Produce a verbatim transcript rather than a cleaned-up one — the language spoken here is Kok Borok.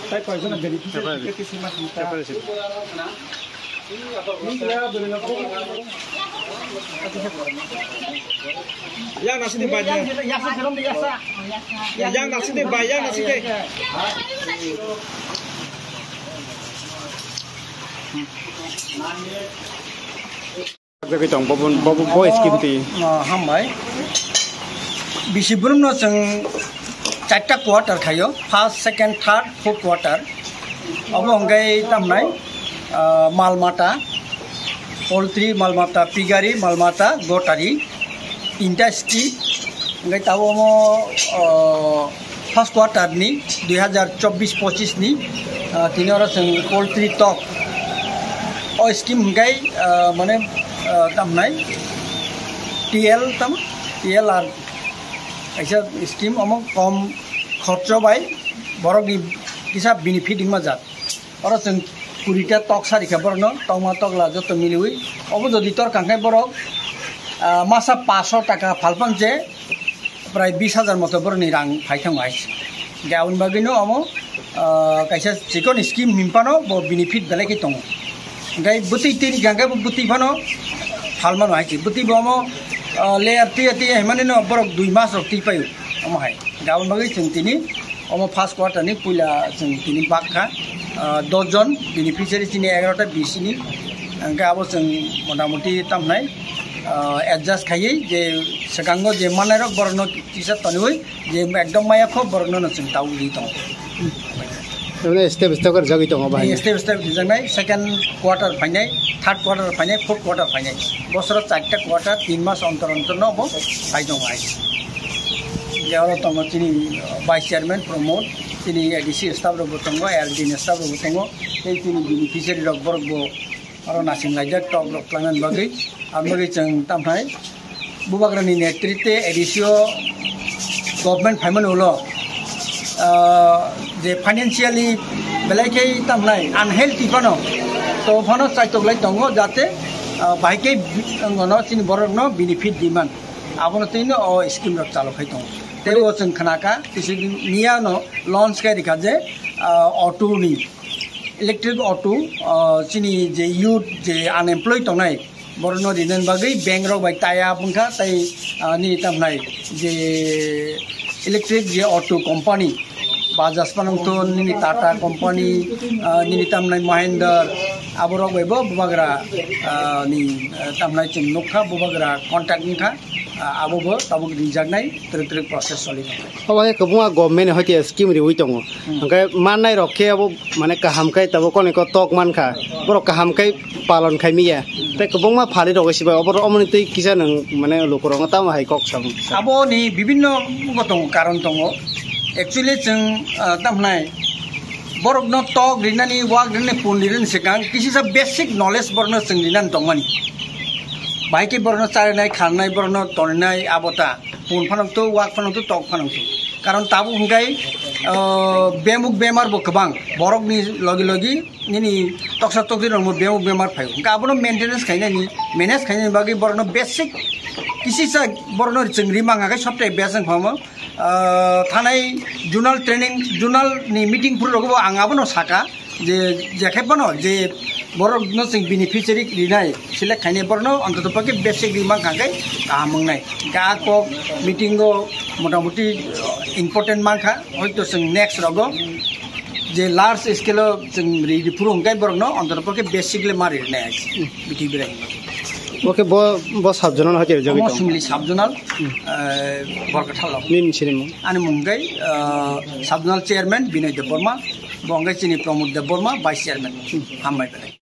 Tai koijon beneficiary. Separation. Separation. Yang nasi di bai, yang. Yang nasi di bai, yang nasi ke. Jagwi tong, bo, bo, bo, bo scheme ti. Ah, hambai. Bisi burumno chwng charta quarter khaio, first, second, third, fourth quarter. Obo hwnkhe tamnai, ah, mal mata, poultry, mal mata, piggery, mal mata, gotari, tinta scheme. Hwnkhe tabuk omo, ah, first quarter ni dui hazar chobbish pochis ni, ah, tini oro chwng poultry tok. O scheme hwnkhe, ah, mane, ah, tamnai T L tam, T L R kaisa scheme, omo kom khorcho bai borok ni kisa benefit wngma jak. Oro chwng kurita tok sari kha borokno, tokma tokla joto miliwi. Obo jodi tor kangkhai borok, ah, masa paso taka phalpan je prai bis hajar moto borokni rang phai thango hai. Ge aboni bagwino omo, ah, kaisa chikon scheme hinphano bo benefit belai khe tongo. Hwnkhe bwtwi tini kangkhai bo bwtwi phano phalmano hai se. Bwtwi bo omo, ah, layer twiya twiya hinmani no borok dui mas rok twi paio omo hai. Hwnkhe aboni bagwi chwng tini omo first quarter ni puila chwng tini bak kha, ah, dos jon beneficiary chini egarota B C ni, hwnkhe abo chwng motamoti tamnai, ah, adjust khaiwi je swkango je mannairok borokno kisa toniwi je ekdom maya kho borokno no chwng tawwi tongo. Emne step step khe jagwi tongo bahai. Step step rijaknai, second quarter phainai, third quarter phainai, fourth quarter phainai. Bosoro charta quarter, tin mas ontor ontor no bo phai tongo hai. Je oro tongo chini vice chairman Pramod, chini A D C staff rok bo tongo, R D ni staff rok bo tongo, tei chini beneficiary rok borok bo oro nasing laijak tok rok twlangna bagwi, aboni bagwi chwng tamthai bubagrani netritwe A D C o government phaimani ulo, ah, je financially belai khe tamthai unhealthy phano, to phano chaitok lai tongo, jate, ah, bahai khe bi-, ngono chini borokno benefit diman, abono twino o scheme rok chalo khai tongo. Tei o chwng khnakha, kisi miyano launch khai rikha je, ah, auto ni, electric auto, ah, chini je youth je unemployed tongnai, borokno rinani bagwi bank rok bai tie up wngkha, tei, ah, nini tamnai je electric je auto company, Bajaj phano wngthun, nini Tata company, ah, nini tamnai Mahindra, aborok bai bo bubagra, ah, ni, ah, tamnai chwng nukha, bubagra contact wngkha, ah, abo bo tabuk rijaknai twrwk twrwk process choli tongo. Obo hai kwbangma government ni hoite scheme riwi tongo. Hmm. Hwnkhe mannai rok khe abo mane kaham khe tabuk kono ko tok mankha. Borok kaham khe palon khai miya. Hmm. Tei kwbangma phalwi rok se bai obo, omoni twi kisa nwng mane lukurok tamo hai kok sam. Aboni bibinno bo tongo, karon tongo. Actually chwng, ah, tamhnai borokno tok rinani, wak rinani, pun rinani swkang kisisa basic knowledge borokno chwng rinani tongmani. Bahai khe borokno charinai, kharnai, borokno toninai, abo ta. Pun phano to, wak phano to, tok phano to. Karon tabuk hwnkhe, ah, bemuk bemar bo kwbang. Borokni logi logi nini toksa tokti rokno bemuk bemar phaio. Hwnkhe abono maintenance khainani, manage khainani bagwi borokno basic kisisa borokno chwng ri mangkha khe software base wngkha omo. Ah, thanai zonal training, zonal ni meeting phuru rokbo ang abono saka. Je, je khe phano je borok no chwng beneficiary rinai, select khainai borok no ontoto pokhe basic ri mankha khe kaham wngnai. Hwnkhe a kok meeting o motamoti, uh, important mankha, hoito chwng next rogo je large scale o chwng ri, ri phuru hwnkhe borok no ontoto pokhe basic le ma rinai, meeting berai. Oke, bo, bo sub zonal hoite jagwi tongo. Sumli sub zonal, hmm, uh, Borkathal o. Nini sinimung? Ani mung khe, uh, sub zonal chairman Binoy Debbarma. Bo hwnkhe chini Pramod Debbarma, Vice Chairman. Hmm. Hambai belai.